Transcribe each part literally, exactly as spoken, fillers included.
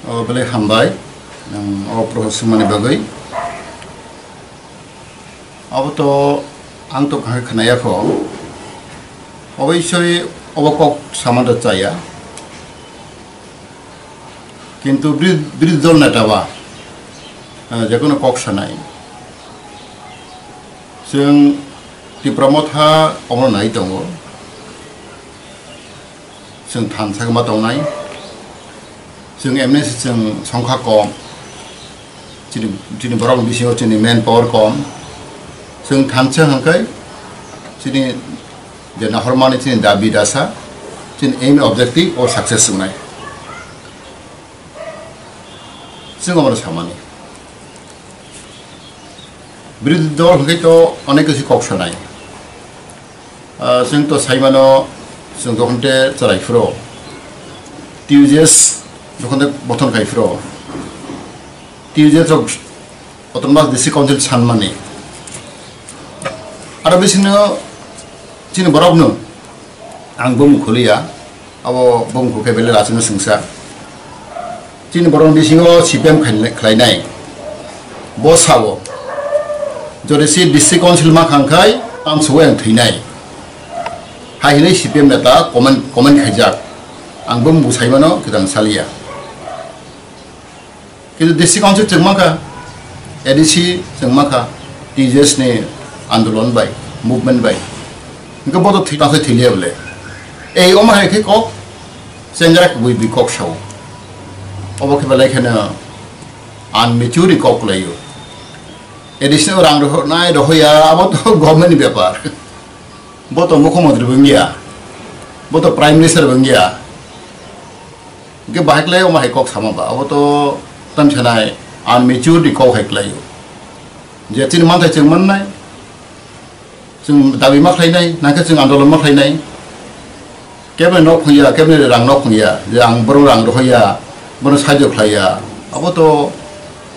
O belai hambai, nwng o proho swngmani bagwi. Abo to ang to kahai khwnaya kho. Oboisoi obo kok sama da chaya. Kintu bri-, birodhi dol neta ba, eh, jekono kok sanai. Chwng Tipra Motha omono nai tongo. Chwng thansa ma tongnai. Chwng M N S chwng songkha kom. Chini, chini borok bisingo chini manpower kom. Chwng thansa hwnkhe chini je nahormani chini dabi dasa, chini aim objective o success wngnai. Chwng omono samani. Birodhi dol hwnkhe to onek kisi kok sanai. Ah, chwng to saimano, chwng dokhonte chwrai phuro. T U J S dokhonte bothon khai phuro. T U J S rok Autonomous District Council sanmani. Aro bisingo chini borokno ang bumung khuliya, abo bumung khukhe belai lachino swngsa. Chini borok bisingo C P M khainai-, khlainai. Bo sao, jodi si district council ma khang khai, ang subo ang thwinai. Hai hinwi C P M neta comment, comment khaijak. Ang bumung saimano kwthang saliya. Kintu district council chwng mankha, A D C chwng mankha, T J S ni andolon bai, movement bai. Hingke bo to thwi-, tangsa thwilia bole. Ei omo hai khe kok, chengra kubui bi kok sao. Obo khe belai kheno unmature kok laio. A D C no rang rohornai rohoya, abo to government ni bepar. Bo to mukhyamantri bo wngya. Bo to prime minister bo wngya. Hingke bahai khlai omo hai kok sama ba, abo to tam sanai unmature ni kok hai khlaio. Je chini manthai chwng mannai, chwng dabi ma khlainai, nangkhe chwng andolon ma khlainai. Kebne nok phungya, kebne rang nok phungya, je ang bono rang rohoya, bono saijo khlaiya, abo to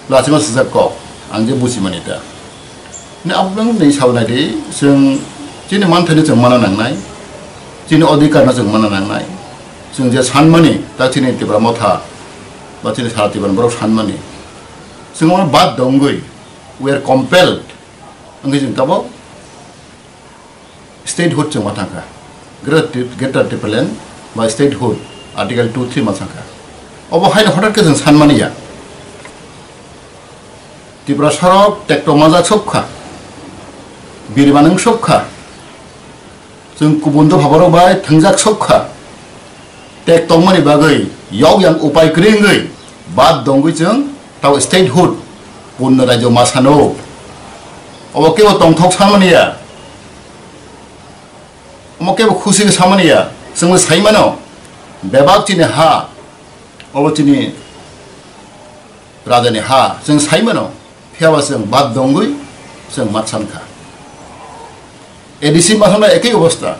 lachima sijak kok, ang je buji mani ta. Ni abang ni sawnai di, chwng chini manthai no chwng mana nangnai, chini odhikar no chwng mana nangnai, chwng je sanmani, ta chini Tipra Motha, ba chini sara Tipra borok sanmani, chwng omo bad dongwi, we are compelled, wngwi chwng tabok statehood chwng ma thangkha. Greater Tri-, Greater Tipraland ba statehood, Article two three ma thangkha. Obo haino hothat khe chwng sanmani ya. Tripura sorok tekto majak sokha. Birimanung sokha. Chwng kubun dopha borok bai thangjak sokha. Tek tongmani bagwi yok yang upai kwrwi wngwi bad dongwi chwng tao statehood punno rajyo ma sano. Obo kebo tongthok sanmani ya. Omo kebo khusi khe samani ya, chwngno sai mano, bebak chini ha, obo chini rajani ha, chwng sai mano, phiyaba chwng bad dongwi chwng mat san kha. A D C ma sanba ekoi obostha,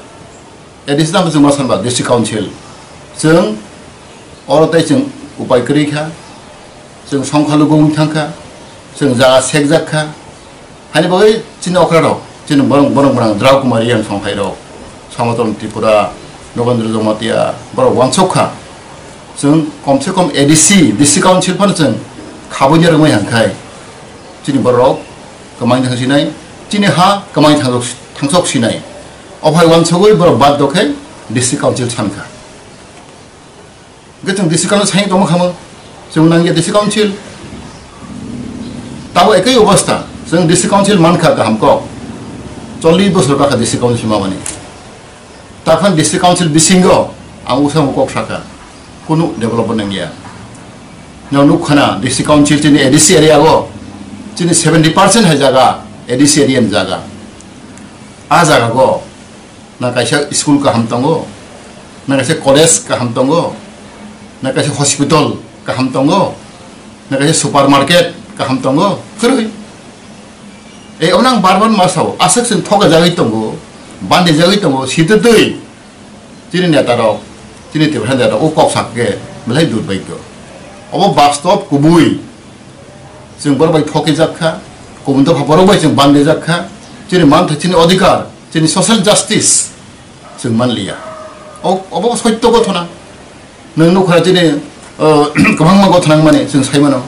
A D C tamo chwng ma sanba District Council, chwng oro tei chwng upai kwrwi kha, chwng songkha lugo wng thang kha, chwng jaga sekjak kha, Haini bagwi chini okra rok, chini borok, borok borang Drau Kumar Reang songthai rok, Somaton Tripura, Nobendra Jamatia, borok wansuk kha. Chwng kom se kom A D C, District Council phano chwng khabui ya rwmai hang khai. Chini borok kwmai thang sinai, chini ha kwmai thang-, thangsok sinai. Ophai wansugwi borok bad dokhe District Council san kha. Hingke chwng District Council sai tongma khamu, chwng nangya District Council. Tabo ekoi obostha, chwng District Council mankha kaham kok. Chollish bosor kakha District Council mamani. Takhan District Council bisingo ang usamo kok saka, kunu development nangya. Nang nukkhana District Council chini A D C area o, chini seventy percent hai jaga A D C area ni jaga. A jaga go na kaisa school kaham tongo, na kaisa college kaham tongo, na kaisa hospital kaham tongo, na kaisa supermarket kaham tongo, kwrwi. E, ono ang bar bar ma sao, aswk chwng thoka jagwi tongo, bandi jagwi tongo, sitwtwi chini neta rok, chini Tiprasa neta rok, o kok sak khe belai durbhagyo. Obo bastob kubui, chwng borok bai thokijak kha, kubun dopha borok bai chwng bandijak kha, chini mantha, chini odhikar, chini social justice chwng manliya. O-, obo sotto gothona. Nwng nukha chini O, kwbangma gothanang mani chwng sai mano.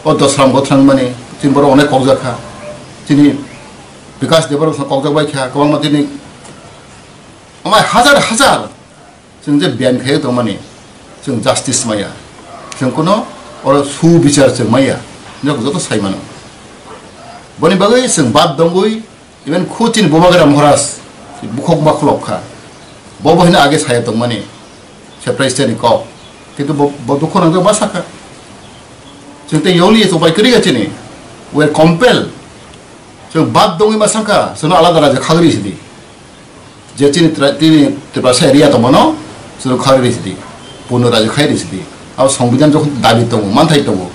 O Dosram gothanang mani chini borok onek kokjak kha. Chini Bikas Debbarma kokjak bai kha, kwbangma tini amai hajar hajar chwng je biyang khaio tongmani, chwng justice maya, chwng kono oro subichar chwng maya, joto joto sai mano. Boni bagwi chwng bad dongwi, even khu chini Bubagra Maharaj bukhok ma khulok kha, bo bo hino age saya tongmani, surprise ni kok, kintu bo, bo dukho nang ma sakha, chwng tei yoli to bai kwrwi ga chini, we are compelled, chwng bad dongwi ma sakha, chwngno alada raja khagri sidi. Je chini tra-, tini Tiprasa area tongmano, chwng khari risidi, Purno Rajyo khai risidi. Abo Songbidan jokhon dabi tongo, manthai tongo.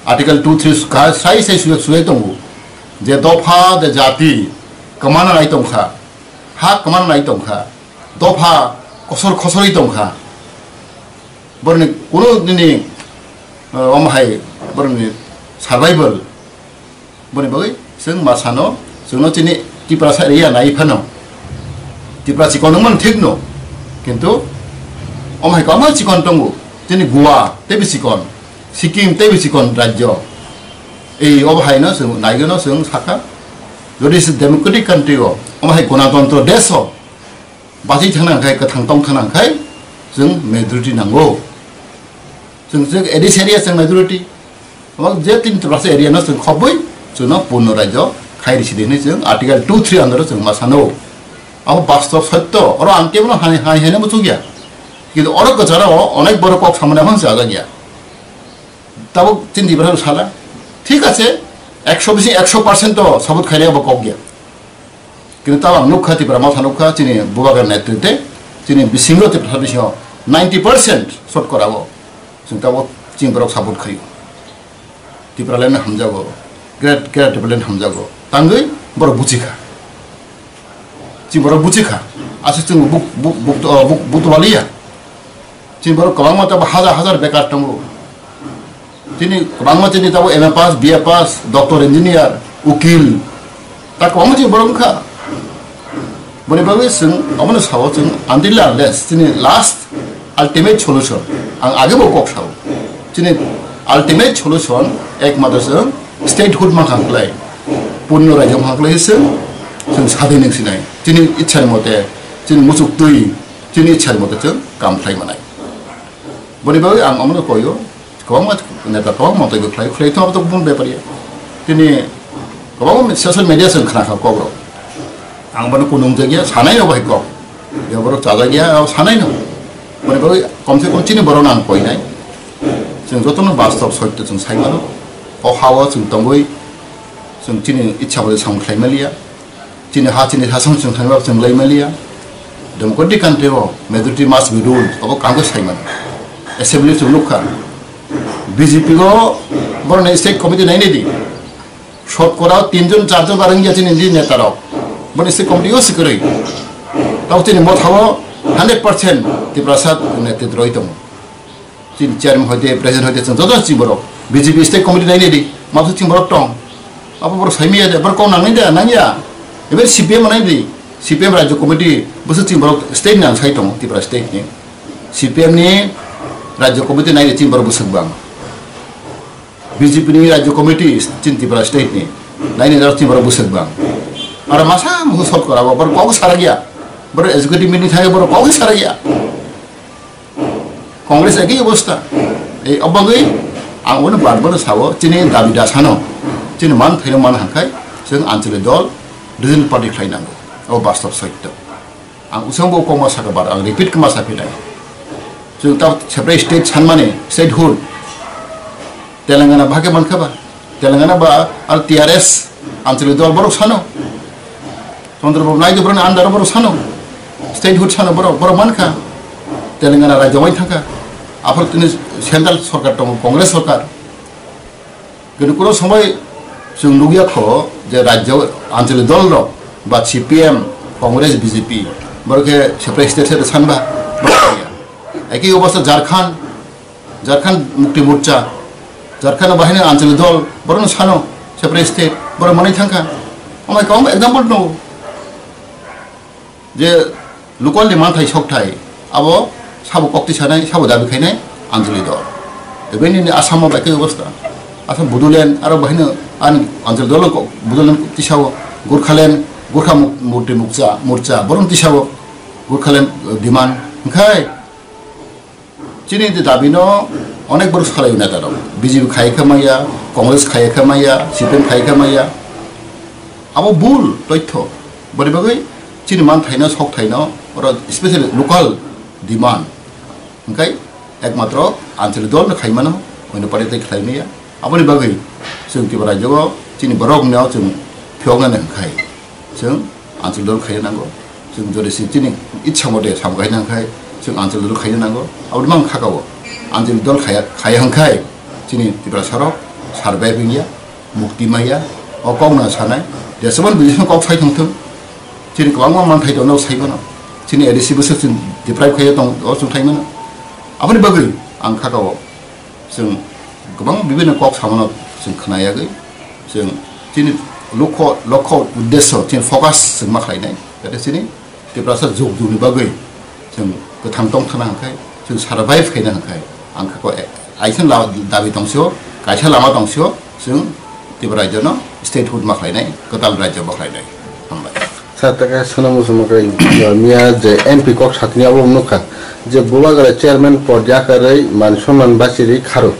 Article two three ka sai sai suyai, suyai tongo. Je dopha, je jati, kwmana nai tongkha, ha kwmana nai tongkha, dopha kosor kosorwi tongkha. Borni kuno nini, uh, omo hai borni survival. Boni bagwi chwng ma sano, chwngno chini Tiprasa area nai phano, Tipra chikon wngmani thikno, kintu omo hai kwbangma chikon tongo, chini Goa teibo chikon, Sikkim teibo chikon rajyo. Ei obo haino chwng naigwino chwng sakha, jodi se democratic country o, omo hai gonatantro desh o, bachwi thangna hwnkhe, kwthang tong thangna hwnkhe, chwng majority nango. Chwng, chwng A D C area chwng majority. Omo je tin Tiprasa area no chwng khobwi, chwngno Purno Rajyo khai risidi hwnwi chwng Article two three under o chwng ma sano. Abo bastob sotto, oro ang kebono hai, hai, haino muchukya. Kintu oro kwcharo onek borok kok samani aphano chajak ya. Tabuk chini Tiprasa sala. Thik ache, ekso bisi ekso percent to support khainai abo kok ya. Kintu tabuk ang nukha, Tipra Motha nukha, chini Bubagra netritwe, chini bisingo Tiprasa bisingo ninety percent short kora o. Chwng tabuk chini borok support khaio. Tipraland hamjago, great, great Tipraland hamjago. Tangwi borok buchikha. Chini borok buchikha. Aswk chwng buk, buk, buk, buk, buk, buk, buk, buk, buk, buk, buk, buk, buk, Chini borok kwbangma tabuk hajar hajar bekar tongo. Chini kwbangma chini tabuk M A pass, B A pass, doctor, engineer, ukil, ta kwbangma chini borok wngkha. Boni bagwi chwng omono sao chwng until unless chini last ultimate solution, ang age bo kok sao, chini ultimate solution ekmatro chwng statehood mankha hwnkhlai, Purno Rajyo mankha hwnkhlai se chwng sadin wng sinai. Chini ichha ni mote, chini muchuk twi, chini ichha ni mote chwng kam khlai manai. Boni bagwi ang omono koio, kwbangma neta kwbangma tei khlai, khlai thok tok bun bepar ya. Tini kwbangma social media chwng khna kha kok rok. Ang bono kunung jak ya, sanai no bai kok. Ya borok chajak ya, abo sanai no. Boni bagwi kom se kom chini borok no ang koinai. Chwng jotono bastob sotto chwng sai mano. O hao chwng tongwi, chwng chini ichha bai samung khlai maliya. Chini ha, chini ha, chwng thangwi chwng lai maliya. Democratic country o majority must be ruled. Abo kangkhe sai mano. Assembly chwng nukha. B J P o boroni state committee nainai di. Shotkorao tinjon charjon barwng ya chini di neta rok. Boroni state committee o sikwrwi. Tabo chini Motha o hundred percent Tiprasa netritwrwi tongo. Chini chairman hoite, president hoite, chwng joto chini borok. B J P state committee nainai di, mabso chini borok tong. Abo borok saimaya de, borok kok nangnai de, nangya. Ebar C P M nainai di, C P M rajyo committee, bwswk chini borok state ni ang sai tongo, Tripura state ni. C P M ni rajyo committee nainai chini borok bwswk bang. B J P ni rajyo committee chini Tripura state ni, nainai rok chini borok bwswk bang. Aro masa musu sot kora, borok kok sarakya. Borok executive meeting thangya, borok kok sarakya. Congress ekhi obostha. Ei obagwi ang bono bar bono sao, chini dabi dasano, chini man thaino man hangkhai, chwng anchalik dol, regional party khlai nango. O bastob sotto. Ang usang bo koma saka bar, ang repeat koma sapinai. Chwng ta separate state sanmani, statehood. Telangana bahai khe mankha ba? Telangana ba ar T R S anchalik dol borok sano. Chandrababu Naidu borokni under borok sano. Statehood sano borok, borok mankha. Telangana rajyo wai thangkha. Aphuru tini central sorkar tongo, Congress sorkar. Kintu kuno somoi chwng nukya kho je rajyo anchalik dol rok ba C P M, Congress, B J P borok khe separate state state sanba. Ekhi obostha Jharkhand, Jharkhand Mukti Morcha, Jharkhand bahai ni anchalik dol, borok no sano, separate state, borok manwi thangkha. Omo hai kwbangma example tongo. Je local ni manthai sokthai, abo sabo kokti sanai, sabo dabi khainai, anchalik dol. Ebeni ni Assam o bai khe obostha. Assam Bodoland aro bahino ani Anchal Dol ko Bodoland tisao, Gorkhaland, Gorkha Muk-, Murti Mukcha, Morcha, borom tisao, Gorkhaland, eh, demand. Hingkhai chini je dabi no onek borok salai neta rok. B J P khai khe maya, Congress khai khe maya, C P M khai khe maya. Abo bul toitho. Boni bagwi chini manthaino, sokthaino, oro specially local demand. Hingkhai ekmatro Anchal Dol no khaimano, oino party tei khlai maya. Aboni bagwi chwng Tripura rajyo o chini borok no chwng phiyoknani hingkhai chwng Anchal Dol khaina nango. Chwng jodi si chini itsa mote sam khaina hingkhai chwng Anchal Dol khaina nango. Aboni mang khakao Anchal Dol khaya, khaya hingkhai chini Tripura sarok survive wngya. Mukti maya, o kok no sanai, jesomani buji kok sai thung thung. Chini kwbangma manthai tongo, sai mano. Chini A D C bwswk chwng deprive khaiya tong, o chwng thai mano. Aboni bagwi ang khakao, chwng kwbang bibinno kok samano chwng khna yagwi, chwng chini lokho, lokho uddesyo, chini focus chwng ma khlainai. Jate chini Tiprasa juk jukni bagwi chwng kwthang tong thana hwnkhe, chwng survive khaina hwnkhe, ang khe ko-, kaisa la-, dabi tongsio, kaisa lama tongsio, chwng Tipra rajyono statehood ma khlainai, kwtal rajyo ma khlainai. Hambai. Sir, ta khe sono muchungma khe, miya je M P kok satini abo nukha, je Bubagra chairman pod yakarwi man sonman bachirwi kharo.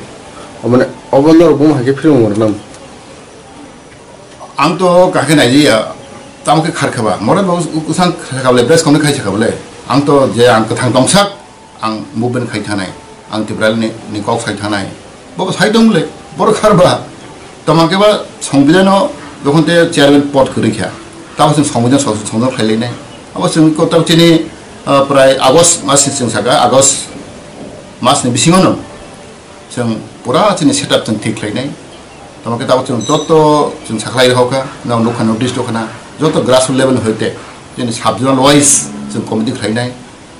Omane obo norok buma hai khe phirung moro nam? Ang to kakhe naijaya, tamo khe kharkha ba. Mora bo usang kharkha bole, press conference khai sakha bole. Ang to je ang kwthang tongsak, ang movement khai thanai, ang Tiprali ni, ni kok sai thanai. Bo sai tong bole, boro khar ba. Tamo khe ba songbidano jokhon te chairman pod kwrwi kha. Tamo chwng songbidan so-, songbidan khlai lainai. Abo chwng ko tamo chini, ah, prai August mas ni chwng saka, August mas ni bisingo no. Chwng pura chini setup chwng thik khlainai. Tamo khe tabuk chwng joto chwng sakhlai rokha, nang nukha notice rokha na, joto grassroots level hoite chini sub-zonal wise chwng committee khlainai,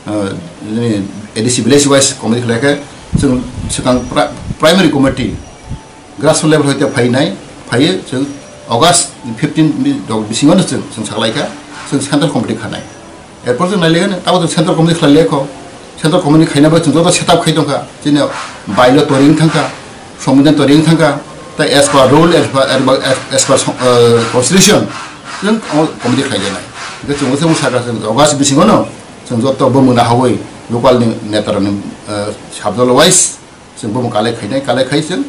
ah, chini A D C village wise committee khlai khe chwng swkang pri-, primary committee grassroots level hoite phainai, phaiwi chwng August fifteen ni rok bisingo no chwng, chwng sakhlai kha, chwng central committee khanai. Erpor chwng nai le, tabuk chwng central committee khlai le kho. Central committee khaina bai chwng joto setup khai tongkha. Chini bailo toring thangkha, songbidan toring thangkha. Tai as per rule, as per, as per, as per song-, eh, constitution, chwng o committee khlai le nai. Hingke chwng se mung saka chwng August bisingo no chwng joto bumung na hawi local ni neta rok ni, eh, sub-zonal wise chwng bumung kalai khainai, kalai khai chwng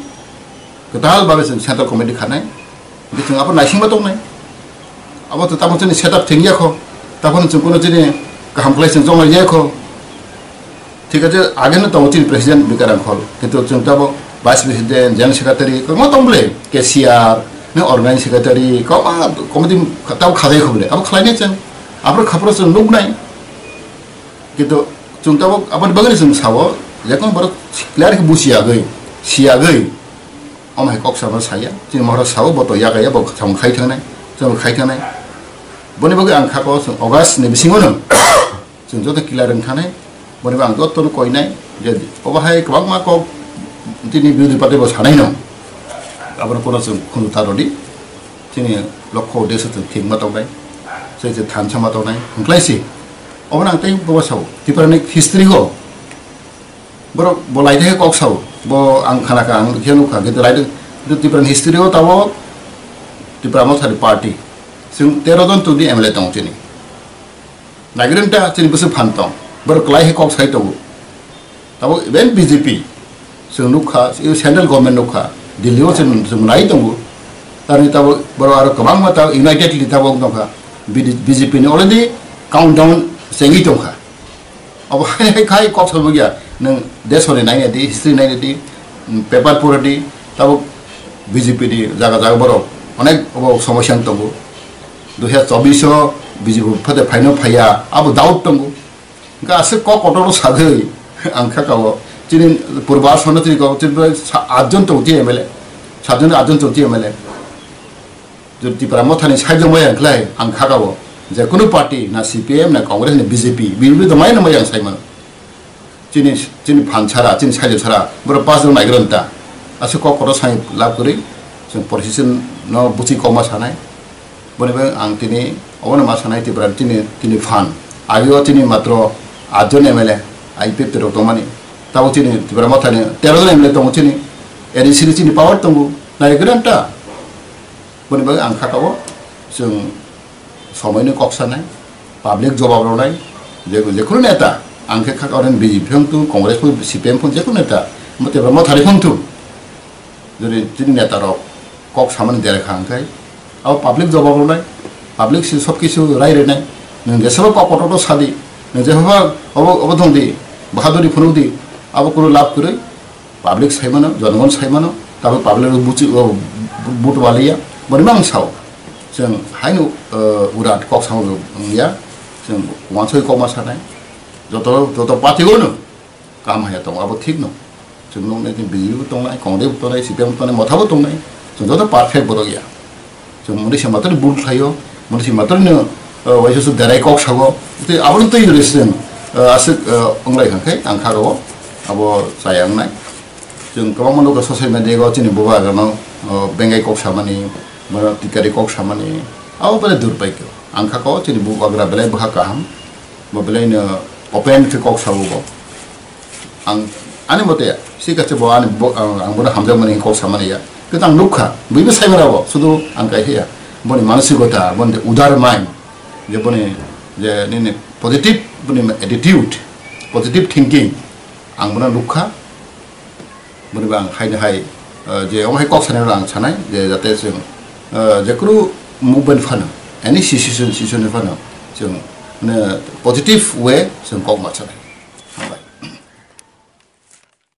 kwtal babe chwng central committee khanai. Hingke chwng abo naisingma tongnai. Abo to tamo chini setup thengya kho. Tamo chwng kuno chini kaham khlai chwng chonglai ya kho. Thik ache, age no tongo chini president Bikaram Khol. Kintu chwng tamo vice president, general secretary, kwbangma tong bole, cashier, ne organizing secretary, kwbangma committee tamo khajai kho bole. Abo khlainai chwng. Abo khapro chwng nuknai. Kintu chwng tamo aboni bagwi chwng sao, je kono borok clear khe buchi yagwi, si yagwi. Omo hai kok samo saya, chini mohor sao, bo to yakaya, bo samung khai thangnai, chwng khai thangnai. Boni bagwi ang khako chwng August ni bisingo no chwng joto clear wng thangnai. Boni bagwi ang joto no koinai je obo hai kwbangma kok tini birodhi party bo sanai no. Abono kono chwng khunu ta rwdi. Chini lokho deso chwng thik ma tongnai. Chwng se thansa ma tongnai. Hwnkhlai si. Obo nang tei bo sao. Tipra ni history go. Borok bo laithai kok sao, bo ang khana kha, ang khe nukha, kintu laithai, kintu Tipra's history o tabok Tipra Mothani party, chwng tero jon tongdi M L A tongo chini. Naigrwng ta chini bwswk phan tong, borok kwlai khe kok sai tongo. Tabok even B J P, chwng nukha, central government nukha, Delhi o chwng, chwng nai tongo. Tamni tabok borok aro kwbangma tabok unitedly tabok nukha, B J P ni already countdown chengwi tongkha. Abo hai hai khai kok salbagya, nwng desoni nainadi, history nainadi, mm, paper puradi, tabuk B J P ni jaga jaga borok onek obo somosya wng tongo. Dui hazar chobbish o B J P phate phaino phaiya, abo doubt tongo. Hingke aswk kok kotor sagwi ang kha kao, chini purba aswkno chini kok, chini sa-, atjon tongo chini M L A, satjon atjon tongo chini M L A. Jodi Tipra Mothani side o maya wngkhlai, ang khakao, je kunu party, na C P M, na Congress, na B J P, B J P to maya no maya ang sai mano. Chini, chini phan sara, chini side sara, borok pas jon naigrwng ta. Aswk kok kotor sai lab kwrwi, chwng politician no buchi kokma sanai. Boni bagwi ang tini obono ma sanai, Tipra tini, tini phan. Ageo tini matro atjon M L A, I P F T rok tongmani. Tabuk chini Tipra Mothani tero jon M L A tongo chini, A D C ni chini power tongo, nai gwnang ta. Boni bagwi ang kha tabuk chwng somoino kok sanai, public jobab rwnai, je, jekhunu neta, ang khe kha oren B J P phung tu, Congress phung, C P M phung, jekhunu neta, mo Tipra Mothani phung tu. Jodi chini neta rok kok samani dera kha hwnkhe, abo public jobab rwnai, public si sob kisu rai rwnai, nwng jesabo kok kotor sadi, nwng jesabo obo, obo thung di, bahaduri phunuk di, abo kunu lab kwrwi, public sai mano, jonogon sai mano, tabuk public rok buchi, o, bu-, buto waliya, boni mang sao. Chwng haino, o, urat kok samo wngya, chwng wansoi kok ma sanai, joto, joto party o no. Kaham haya tongo, abo thik no. Chwng nuknai chwng B J P bo tongnai, Congress bo tongnai, C P M bo tongnai, Motha bo tongnai. Chwng joto perfect borok ya. Chwng muni se matwrwino bul khlaio, muni se matwrwino, uh, waisa su derai kok sago. Tei abono twi rwse chwng, uh, aswk, uh, wnglai kha khe ang kha rwo. Abo chaya wngnai. Chwng kwbangma nukha social media o chini bubagrano, uh, bengai kok samani, bono tikari kok samani. Abo belai durpaikho. Ang kha ko chini bubagra belai bwkha kaham. Bo belaino open khe kok sago bo. Ang ani mote, si kache bo ani bo, ang, ang bono hamjakmani kok samani ya. Kintu ang nukha, buibo sai mara bo, sudu ang kai ya. Boni manasikota, boni je udar mind, je boni je nini positive, boni attitude, positive thinking, ang bono nukha. Boni bo ang haino hai, eh, je omo hai kok sanai ang sanai, je jate chwng, eh, jekhunu movement phano, any situation, situation phano, chwng, mane, positive way chwng kok ma sanai.